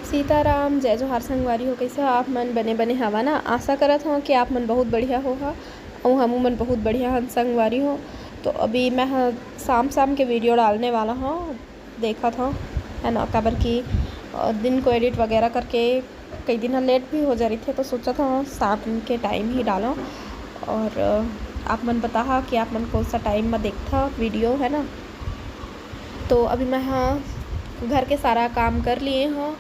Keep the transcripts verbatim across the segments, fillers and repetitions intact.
सीताराम, जय जोहार संगवारी हो। कइसे हो आप मन? बने बने हवा ना? आशा करत हव कि आप मन बहुत बढ़िया होहा, अउ हमू मन बहुत बढ़िया हन संगवारी हो। तो अभी मैं ह शाम शाम के वीडियो डालने वाला हव, देखत हव, है ना, काबर कि अ, दिन को एडिट वगैरह करके कई दिन ह लेट भी हो जा रहिथे, तो सोचत हव शाम के टाइम ही डालव। और अ, आप मन बताहा कि आप मन कौन सा टाइम में देखथा वीडियो, है ना। तो अभी मैं ह घर के सारा काम कर लिए हव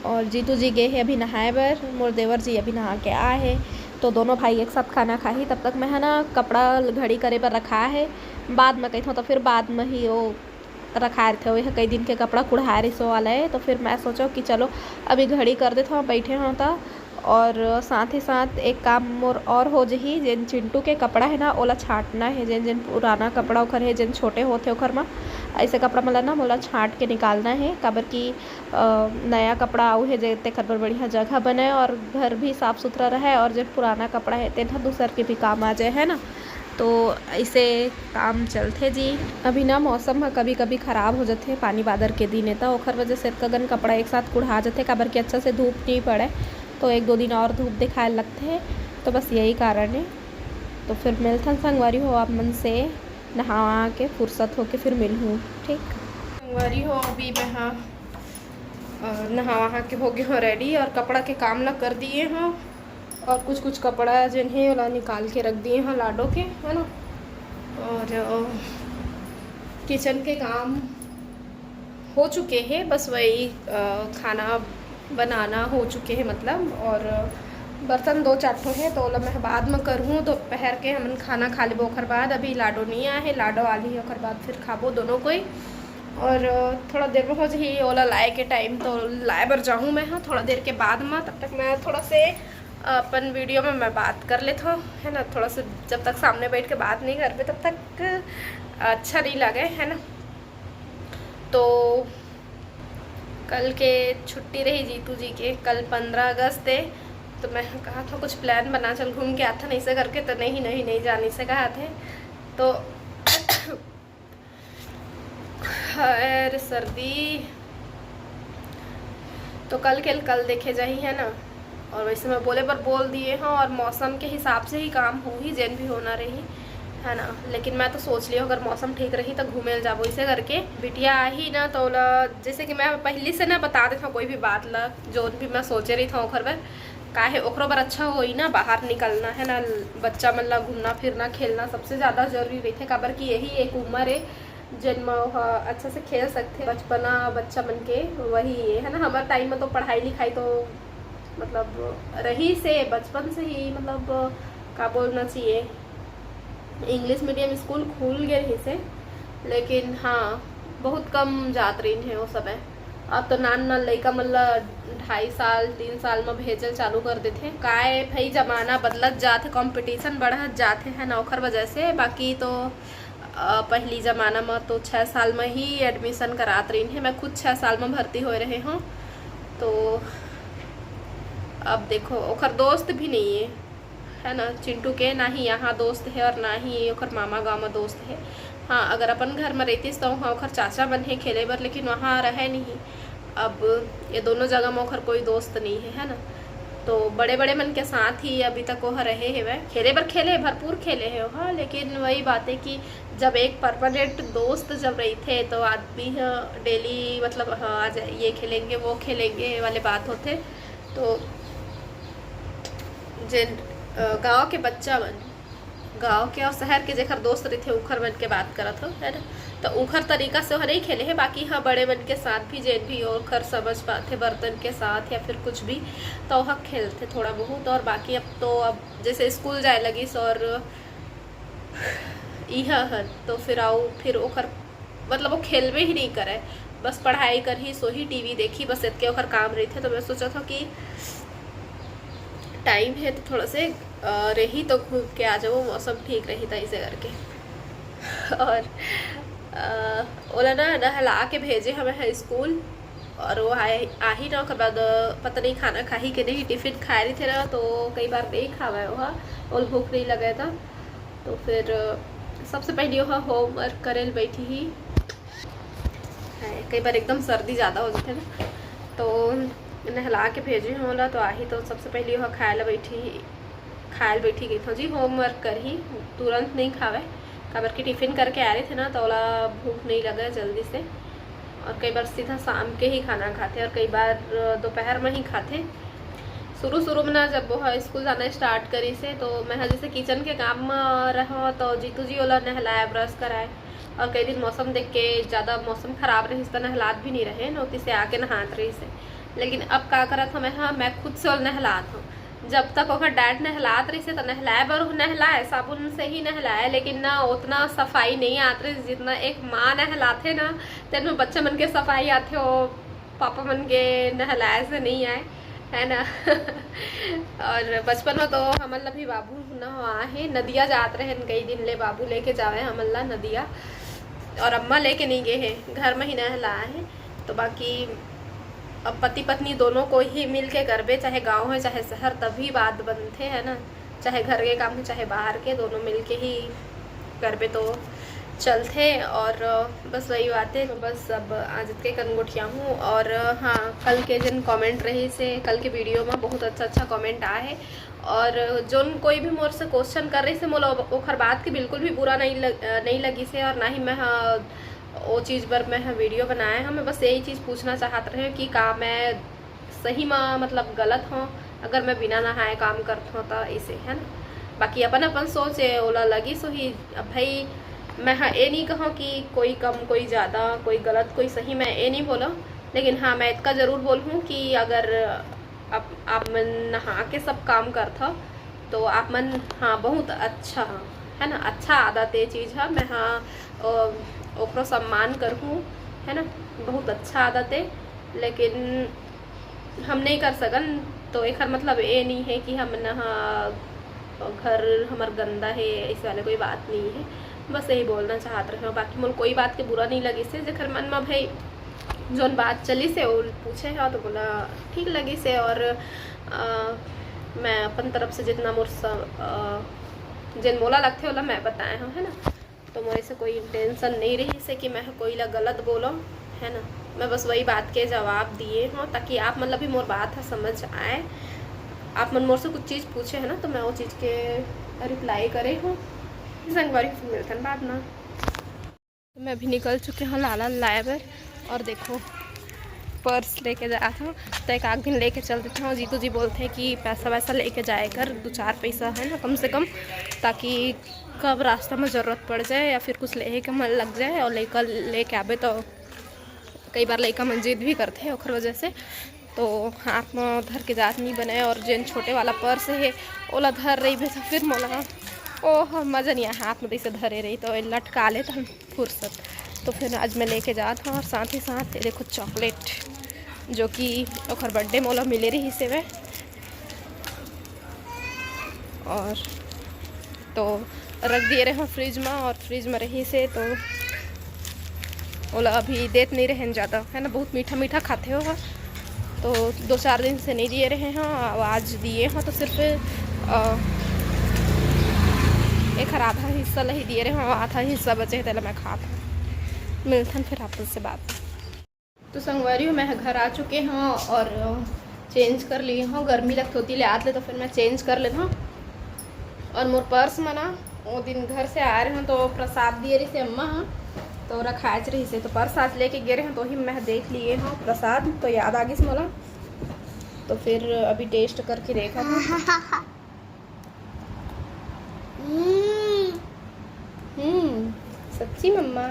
और जीतू जी गे हे अभी नहाए बर, मोर देवर जी अभी नहा के आए हे, तो दोनों भाई एक साथ खाना खाही। तब तक मैं ह ना कपड़ा घड़ी करे बर रखा हे, बाद में कहिथव, तो फिर बाद में ही वो रखाए रहिथे, वो कई दिन के कपड़ा कुढ़ाए रहिस वाला हे। तो फिर मैं सोचो कि चलो अभी घड़ी कर देथव, बैठे हव त। और साथ ही साथ एक काम मोर और हो जही, जेन चिंटू के कपड़ा हे ना, ओला छांटना हे, जेन जेन पुराना कपड़ा ओखर हे, जेन छोटे होथे ओखर म, ऐसे कपड़ा मन ला ना मोला छांट के निकालना हे, काबर कि अ, नया कपड़ा आऊ हे, जे तेखर बर बढ़िया जगह बने और घर भी साफ सुथरा रहे, और जेन पुराना कपड़ा हे, तेन ह दूसर के भी काम आ जाए, है ना। तो ऐसे काम चलथे जी। अभी ना मौसम ह कभी-कभी खराब हो जथे, पानी बादर के दिन हे, त ओखर वजह से अतका गन कपड़ा एक साथ कुढ़ा जथे, काबर कि अच्छा से धूप नइ पड़े, तो एक दो दिन और धूप दिखाए लगथे, तो बस यही कारण हे। तो फिर मिलथन संगवारी हो आप मन से, नहा के फुर्सत होके फिर मिलहूँ, ठीक? संगवारी हो, अभी मैं ह, अ, नहा वहा के हो गए हो रेडी और कपड़ा के काम ला कर दिए हो, और कुछ कुछ कपड़ा जेन हे ओला निकाल के रख दिए हो लाडो के, है ना। और अ, किचन के काम हो चुके हे, बस वही अ, खाना बनाना हो चुके हे मतलब, और बर्तन दो चार ठो हे तो ओला मैं बाद में करहूँ। दोपहर के हमन खाना खा लेबो, ओकर बाद अभी लाडो नहीं आए हे, लाडो आली ओकर बाद फिर खाबो दोनों कोई। और अ, थोड़ा देर में हो जही ओला लाए के टाइम, तो लाए बर जाहूँ मैं, हाँ, थोड़ा देर के बाद में। तब तक मैं थोड़ा से अपन वीडियो में मैं बात कर लेता हूँ, है ना। थोड़ा सा जब तक सामने बैठ के बात नहीं करबे तब तक अच्छा नहीं लगे, है ना। तो कल के छुट्टी रही जीतू जी के, कल पंद्रह अगस्त हे, तो मैं कहा था कुछ प्लान बना, चल घूम के आथन, ऐसे करके तो नहीं, नहीं, नहीं जाने से कहा थे। तो अरे सर्दी, तो कल के कल देखे जाही, है ना। और वैसे मैं बोले बर बोल दिए हूँ, और मौसम के हिसाब से ही काम होही, जेन भी होना रही, है ना। लेकिन मैं तो सोच लियो अगर मौसम ठीक रही तो घूमे ल जाबो। इसे करके बिटिया आही ना, तो ओला जैसे कि मैं पहले से ना बता देता हूँ कोई भी बात ला, जो भी मैं सोचे रही था ओखर बर, काहे ओकरो बर अच्छा होई ना, बाहर निकलना, है ना, बच्चा मन ला घूमना फिरना खेलना सबसे ज़्यादा जरूरी रहिथे, काबर कि यही एक उम्र है जेन म ओह अच्छा से खेल सकथे। बचपना बच्चा मन के वही ये है ना, हमर टाइम में तो पढ़ाई लिखाई तो मतलब रही से बचपन से ही, मतलब का बोलना चाहिए, इंग्लिश मीडियम स्कूल खुल गए रही से, लेकिन हाँ, बहुत कम जात रही है वो समय। अब तो नान नान लइका मन ला ढाई साल तीन साल में भेजल चालू कर देथे। काय भाई, जमाना बदलत जात है, कंपटीशन बढ़त जात है, है ना, ओखर वजह से। बाकी तो अ, पहली जमाना में तो छः साल में ही एडमिशन करात रही है। मैं खुद छः साल में भर्ती होए रहे हूँ। तो अब देखो, ओखर दोस्त भी नहीं है, है ना, चिंटू के ना ही यहाँ दोस्त है और ना ही ओखर मामा गाँव में दोस्त है। हाँ, अगर अपन घर में रहतीस तो वहाँ ओखर चाचा मन है खेले बर, लेकिन वहाँ रहे नहीं। अब ये दोनों जगह में ओखर कोई दोस्त नहीं है, है ना। तो बड़े बड़े मन के साथ ही अभी तक वो रहे हेवय। खेले बर खेले, भरपूर खेले है वहाँ, लेकिन वही बात है कि जब एक परमानेंट दोस्त जब रहिथे तो आदमी ह डेली, मतलब, हाँ, आज ये खेलेंगे, वो खेलेंगे वाले बात होथे। तो जेन अ, गाँव के बच्चा मन, गाँव के और शहर के जेकर दोस्त रहिथे, उखर मन के बात करत हो, है ना। तो उखर तरीका से ओह नहीं खेले है, बाकी हाँ, बड़े मन के साथ भी, जेन भी ओखर समझ पाथे बर्तन के साथ या फिर कुछ भी, तो ओह खेलथे थोड़ा बहुत। और बाकी अब तो, अब जैसे स्कूल जाए लगिस और इहा हन, तो फिर आओ, फिर ओखर मतलब वो खेलबे ही नहीं करे, बस पढ़ाई करही, सोही, टीवी देखही, बस इतके ओकर काम रहिथे। तो मैं सोचत हूँ कि टाइम है तो थोड़ा से अ, रही तो घूम के आ जाओ, मौसम ठीक रही था इसे करके। और अ, ओला ना नहला के भेजे हमें है स्कूल, और वो आए आही ना, ओकर बाद अ, पता नहीं खाना खाही के नहीं, टिफिन खाए रही थे ना, तो कई बार नहीं खावे वहाँ, ओल भूख नहीं लगे था। तो फिर अ, सबसे पहले वहाँ होमवर्क करे ल बैठी ही। है, कई बार एकदम सर्दी ज़्यादा हो जाते ना, तो नहला के भेजे हों ओला, तो आही तो सबसे पहली ओह खाए ला बैठी, खाए ला बैठी कहिथों जी, होमवर्क करही, तुरंत नहीं खावे, काबर कि टिफिन करके आए रहिथे ना, तो ओला भूख नहीं लगे जल्दी से, और कई बार सीधा शाम के ही खाना खाथे, और कई बार दोपहर में ही खाथे। शुरू शुरू में ना, जब वो स्कूल जाना स्टार्ट करिस हे, तो मैं ह जैसे किचन के काम में रहूँ, तो जीतू जी ओला नहलाए, ब्रश कराए, और कई दिन मौसम देख के, ज़्यादा मौसम खराब रहिस त नहलात भी नहीं रहे, नोती से आके नहात रहिस हे। लेकिन अब का करत हूँ मैं, हाँ, मैं खुद से ओला नहलात हूँ। जब तक ओकर डैड नहलात रहिस हे, तो नहलाए बर नहलाए, साबुन से ही नहलाए, लेकिन ना उतना सफाई नहीं आत रहिस, जितना एक माँ नहलाथे ना, तेन में बच्चा मन के सफाई आथे, वो पापा मन के नहलाए से नहीं आए, है ना। और बचपन में तो हमन ला भी बाबू न हो आहे, नदिया जात रहे कई दिन ले, बाबू लेके जावे हमन ला नदिया, और अम्मा लेके नहीं गए हैं, घर में ही नहला है। तो बाकी अब पति पत्नी दोनों को ही मिल के करबे, चाहे गाँव है चाहे शहर, तभी बात बनथे, है ना। चाहे घर के काम हो चाहे बाहर के, दोनों मिल के ही करबे तो चलथे। और बस वही बात है, बस अब आज के कन गोठिया हूँ। और हाँ, कल के जिन कमेंट रहिस हे, कल के वीडियो में बहुत अच्छा अच्छा कमेंट आए हे। और जोन कोई भी मोर से क्वेश्चन कर रहिस हे, मोला ओखर बात के बिल्कुल भी बुरा नहीं लग, नहीं लगिस हे, और ना ही मैं ह, ओ चीज़ बर मैं ह वीडियो बनाए हूँ। मैं बस यही चीज़ पूछना चाहत रहे हूँ कि का मैं सही में, मतलब, गलत हों, अगर मैं बिना नहाए काम करत हों, तो इसे, है ना। बाकी अपन अपन सोच है, ओला लगिस होही। अब भाई, मैं ह ए नहीं कहूँ कि कोई कम, कोई ज़्यादा, कोई गलत, कोई सही, मैं ए नहीं बोलूँ। लेकिन हाँ, मैं इतना ज़रूर बोलूँ कि अगर आप, आप मन नहा के सब काम करत हो, तो आप मन, हाँ, बहुत अच्छा ह, है ना, अच्छा आदत ए चीज़ ह। मैं, हाँ, ओ-, ओकरो सम्मान करहूँ, है ना, बहुत अच्छा आदत ए। लेकिन हम नहीं कर सकन, तो एकर मतलब ए नहीं है कि हम न, हाँ, घर हमर गंदा है, ऐसे वाले कोई बात नहीं है। बस यही बोलना चाहत रहे हूँ, बाकी मोर कोई बात के बुरा नहीं लगिस हे। जेकर मन में भाई जोन बात चलिस हे, वो पूछे हे, तो बोला ठीक लगिस हे। और अ, मैं अपन तरफ से जितना मोर स-, अ, जेन मोला लगथे, ओला मैं बताए हूँ, है ना। तो मोर ऐसे कोई इंटेंशन नहीं रहिस हे कि मैं कोई ला गलत बोलूँ, है ना। मैं बस वही बात के जवाब दिए हूँ, ताकि आप मन ला भी मोर बात ह समझ आए। आप मन मोर से कुछ चीज़ पूछे है ना, तो मैं वो चीज़ के रिप्लाई करे हूँ। संगवारी, फिर मिलथन बाद में। तो मैं अभी निकल चुके हूँ लाला लाए बर। और देखो, पर्स लेके जात हूँ, तो एक आध दिन लेके चल देते हूँ। जीतू जी बोलते हैं कि पैसा वैसा लेके जाए कर, दो चार पैसा, है ना, कम से कम, ताकि कब रास्ता में ज़रूरत पड़ जाए या फिर कुछ लेहे के मन लग जाए और लेकर लेके आबे, तो कई बार लइका मन जिद भी करथे, ओखर वजह से। तो हाथ में धर के जात नहीं बने, और जेन छोटे वाला पर्स हे, ओला धर रहिबे, तो फिर मोला ओह मजा नहीं आए, हाथ में जैसे धरे रही, तो लटका ले, तो हम फुर्सत। तो फिर आज मैं लेके जात हूँ, और साथ ही साथ ये देखो, चॉकलेट, जो कि ओखर बर्थडे मोला मिले रहिस हे, और तो रख दिए रहे फ्रिज में, और फ्रिज में रहिस हे, तो ओला अभी देत नहीं रहेन ज़्यादा, है ना, बहुत मीठा मीठा खाथे हो। तो दो चार दिन से नहीं दिए रहे हैं, अब आज दिए हैं, तो सिर्फ, अ, एक आधा हिस्सा ला ही दिए रहे हैं, आधा हिस्सा बचे है, तेला मैं खात हूँ। मिलथन फिर आप से बात। तो संगवारी हो, मैं घर आ चुके हूँ और चेंज कर लिए हूँ। गर्मी लगत होती ले आत ले, तो फिर मैं चेंज कर लेत हूँ। और मोर पर्स में ना, वो दिन घर से आए रहे हूँ, तो प्रसाद दिए रहिस हे अम्मा ह, तो रखाएच रहिस हे, तो पर्स आज लेके गे रहे हूँ, तो ही मैं देख लिए हूँ प्रसाद, तो याद आ गिस मोला। तो फिर अभी टेस्ट करके देखा था। हम्म। हम्म, सच्ची मम्मा?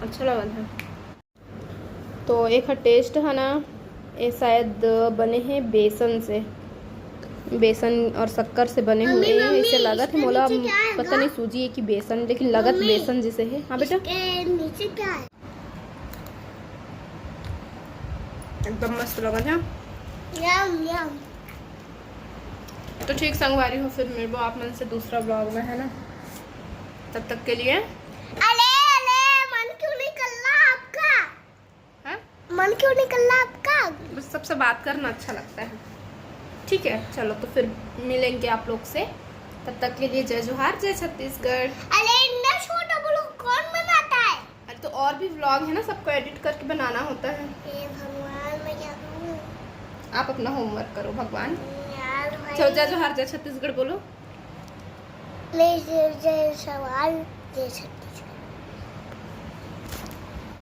अच्छा लगत हे। तो एक टेस्ट है ना, ये शायद बने हैं बेसन से, बेसन और शक्कर से बने हुए हैं, ऐसे लगत है मोला। पता नहीं सूजी है कि बेसन, लेकिन लगत बेसन जैसे है। हाँ बेटा, इसके नीचे क्या है? एकदम मस्त लगत है। यम, यम। तो ठीक संगवारी हो, फिर मिलबो आप मन से दूसरा ब्लॉग में, है ना। तब तक के लिए अले, अले, मन क्यों नहीं कर रहा आपका? हाँ? मन क्यों नहीं कर रहा आपका? बस सबसे बात करना अच्छा लगता है। ठीक है, चलो तो फिर मिलेंगे आप लोग से। तब तक के लिए जय जोहार, जय छत्तीसगढ़। अरे इतना छोटा ब्लॉग कौन बनाता है? अरे तो और भी व्लॉग है ना, सबको एडिट करके बनाना होता है। हे भगवान, मैं क्या करूँ? आप अपना होमवर्क करो भगवान। यार भाई। चलो, जय जोहार, जय छत्तीसगढ़ बोलो। ले, जय, जय सवाल, जय छत्तीसगढ़।